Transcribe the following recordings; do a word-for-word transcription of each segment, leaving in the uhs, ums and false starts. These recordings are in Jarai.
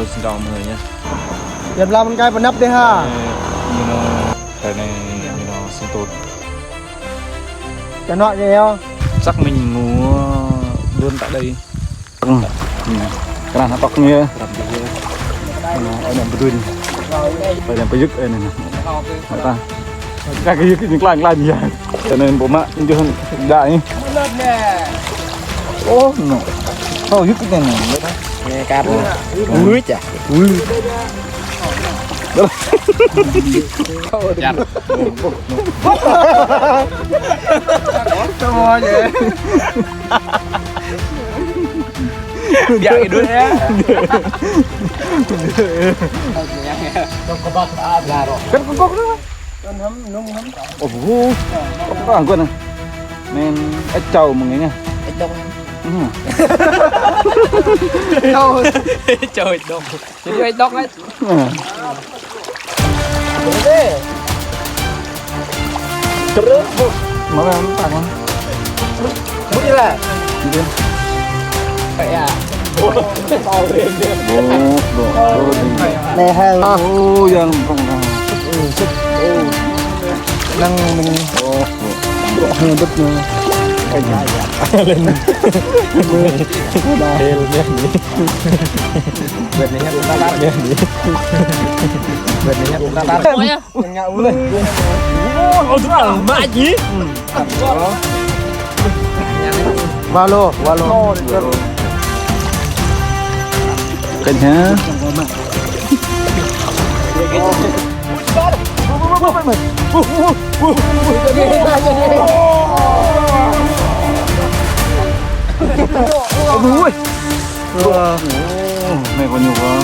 Xin chào mọi người nhé. Việt Nam ăn cay bơnăp đi ha. Ơ, you know, thời này, you know, sinh tồn. Cho nó nghe không? Xác minh ngủ luôn tại đây. Ừ. Ừ. Cái này nó tóc nghe. Cái này, cái này bơdui. Cái này bơyứt, cái này. Cái ta. Các cái, cái, những lành, lành gì? Cho nên bộ mạ, ñu hăng đa nhé. Ô, no. Sao hứt cái này? Nè, cát. Ui, chà. Ui. Chặt. Sao vậy? Biar hidup ya. Kan kongkong tuh. Kan hăm, nung hăm. Ơ, bu. Ơ, kơ ăn kơ anai. Nên ĕč čau mơ̆ng anai. Ĕč đŏk. Ơ. Čau. Čau ĕč đŏk. Jadi ĕč đŏk, ĕč. Ơ. Terus, bu. Mana yang tak, Bang? Bu, đi ra. Đi. Ơ, ya. Ơ, ơ, ơ. Nè, hăng. Ô, yang trong ra. Ơ, sứt. Ơ. Năng mơ̆ng. Ơ, ơ. Hơ, đứt nè. Lên. Hel nè. Bên này nhá, cũng ta tắt. Bên này nhá, cũng ta tắt. Ôi, ôi, ôi, ôi, mẹ gì? Valo, valo. Kênh hả? Ôi, ôi. Ơ, này có nhiều quá.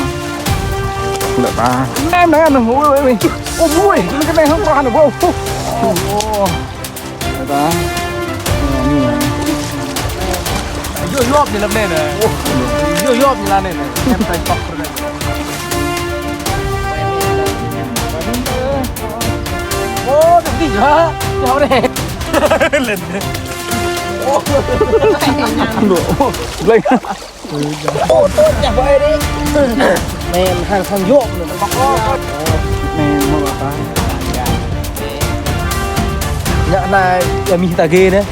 Lẹ ta. Em đấy, em đừng ngủ, ôi, ôi. Ôi, ôi, cái này không có ăn được, ôi. Ôi. Lẹ ta. Ơ, như này. Yua yop ñu lăm anai nè. Ôi. Yua yop ñu lăm anai nè. Em phải bật rồi nè. Ô, được đi hả? Cháu đây. Lên. Ô. Lên. Ô, tốt chả vậy đi. Mẹ hàng, hàng dốt nữa, nó bọc. Mẹ mua apa? Nhã na, ya mi ta ghê nè.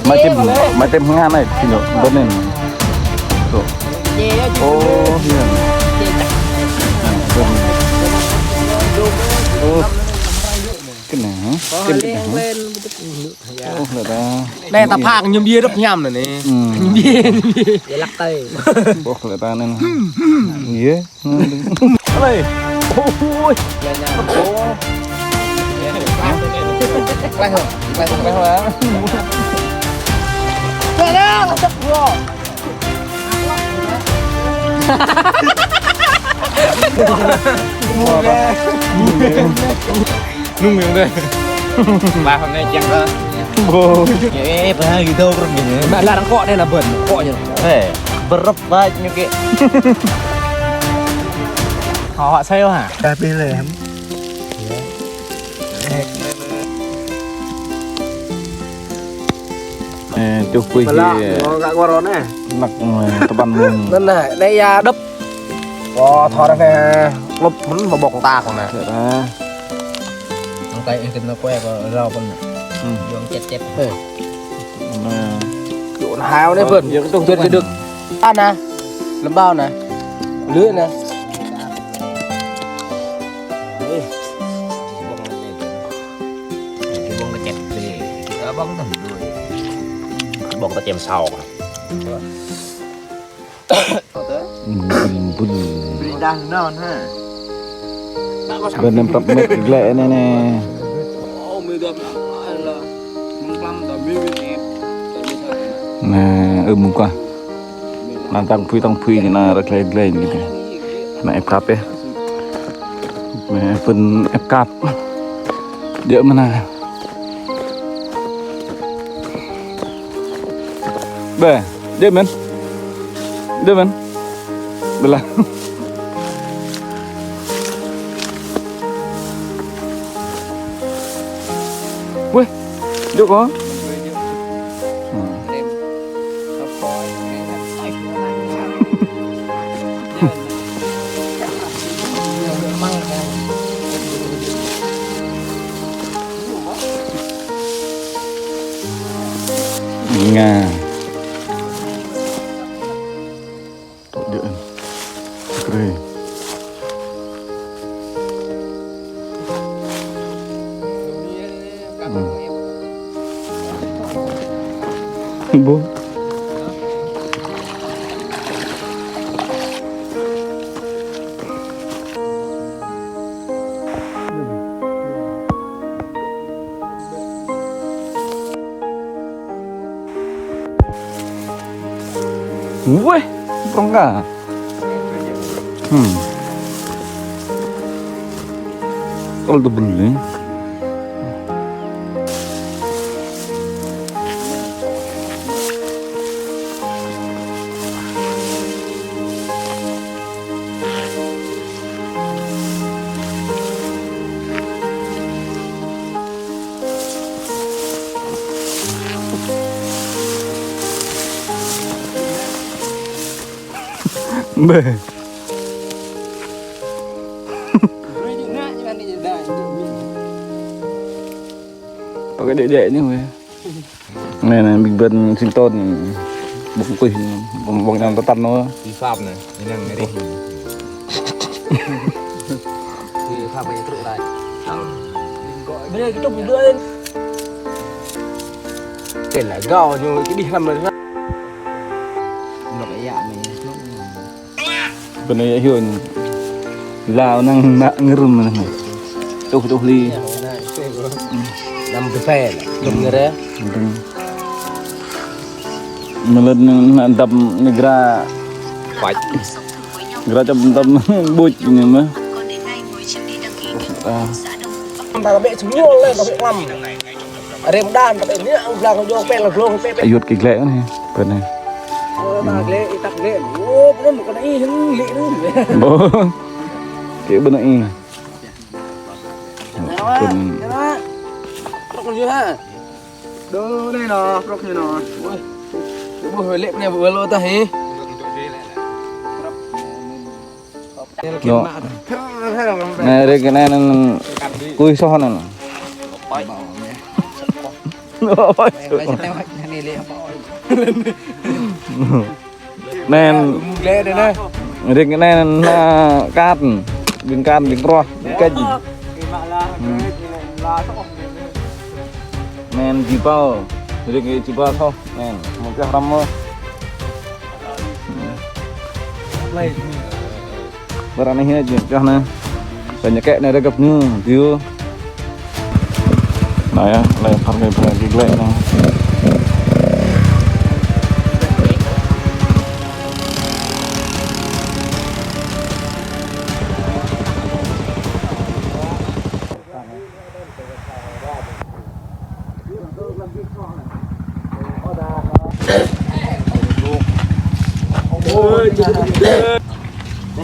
Mai tìm, mai tìm hàng ăn này, thì nó bớt lên. Ô, hiền. Ô. Cái này hả? Có hai cái này hả? Ô, lẹ ta. Nè, ta phak ñum bia đớp ñam nè nè. Ừ. Ñum bia, ñum bia. Bia lắc tay. Ô, lẹ ta nè. Yê. Ơi. Ôi. Lẹ ñam. Ô. Lẹ hả? Lẹ hả? Lẹ hả? Nung yang deh. Paham nih, Cang, kơ. Bo. Ê, ê, paham gitu, bro, gini. Mă lăng kŏ anai lă bơ̆n, kŏ ñu. Ê, bơrơ̆p băt ñu kĕ. Họ, họ sale hả? Cà phê lem. Ê, čuh kuih. Mă lă, kơ gua rŏ nè. Năk, ơ, tơpăn mơ̆ng. Anŭn nè, anai ya đŏp. Ơ, thâo ră anai, lŭp mơ̆n, bơbŏk ta kơ anai. Thâo ră. Nong tai ih kơnơ̆ng kue kơ rau pơ̆n. Hmm. Yua čet čet. Ê. Anai. Yua anai hao anai pơ̆n. Yua kơtŭk čet pơ̆n. Čet čet đŭk. Anai. Lơ̆m ƀâo anai. Lươn anai. Ê. Bŏng anai. Bŏng kơčet. Ê, bŏng tơ̆m. Bŏng kơčet sao. Bul, bul. Bơnăm prăp mĕt glĕ anai nè. Nè, ơ, mơ̆ng kơ. Năn tăng phui, tăng phui, nă rơglĕ glĕ anai. Nă ĕp kăp ĕ. Nă pơ̆n ĕp kăp. Djơ̆ mơ̆n nă. Bê. Djơ̆ mơ̆n. Djơ̆ mơ̆n. Bê lah. Wih, djơ̆ kơ. Hmm. Djơ̆. Nga. Tŏ djơ̆. Kre. Hmm. Bơ. Weh, prong ka. Hmm. Kalau tu beli. Bơ. Pakai dek-dek ni weh. Anai, anai, ƀing ƀôn Sinh Tồn. Ƀơ̆ng kuih, ƀơ̆ng, ƀơ̆ng anŭn tơtăn anŭn. Vi phạm anai, anai năng ngeri. Vi phạm anai truk rai. Bơ anai kơ tŭp dua anai. Tên là gao ñu kơ đih năm anai. Nó phải dạ mày. Bơ anai yơh hiư̆m. Lao năng mă ngơrŭm anai. Tuh, tuh li. Năm pơsel. Tŭm ngơrŭm. Mơlơ̆t năng, năng dăm ni gra. Păč. Gra čăm dăm ƀuč ni mơ̆. À. Năm ta bĕ sum ñol lĕ, ta bĕ ngăm. Rem đan, ta bĕ ni, ang blang jong pel, glông pel. Ayut kơ glĕ anai, pơ anai. Ơ, ta glĕ, ta glĕ. Ô, pơ anŭn, kơ anai, hĭn, lĕ anŭn. Bơ. Kơ pơ anai. Pơ anai. Prok ñu ha. Đơ anai nă, prok ñu nă. Ôi. Bơ, lĕ anai, bơ lô ta hĭ. Nô. Anai, rơ̆k anai anŭn kui soh anŭn. Anai, rơ̆k anai anŭn kat. Ƀing kat, ƀing kroh, ƀing kĕč. Anai, jipao. Rơ̆k jipao soh. Anai, mơ̆ng kơ hrăm mơ̆. Ƀơi anai hĭ čih anai. Tơña kĕ anai rơgăp ñu, tiu. Anai yơh, anai phar kơ phar kơ glĕ anai.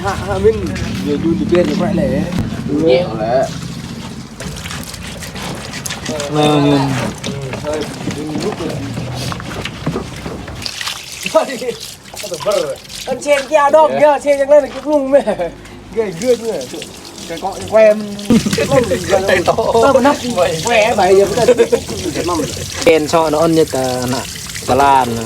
Hă, hă, min. Ñu đun đi ƀiă ñu phải lĕ. Nhẹ lĕ. Nè, ñu. Ăn sen kia đok, ya, sen yang lain kịp lung meh. Gai gưt meh. Cái cọ que. Tao pernah que bảy giờ. Sen so nó ăn như ta nè. Ba lan.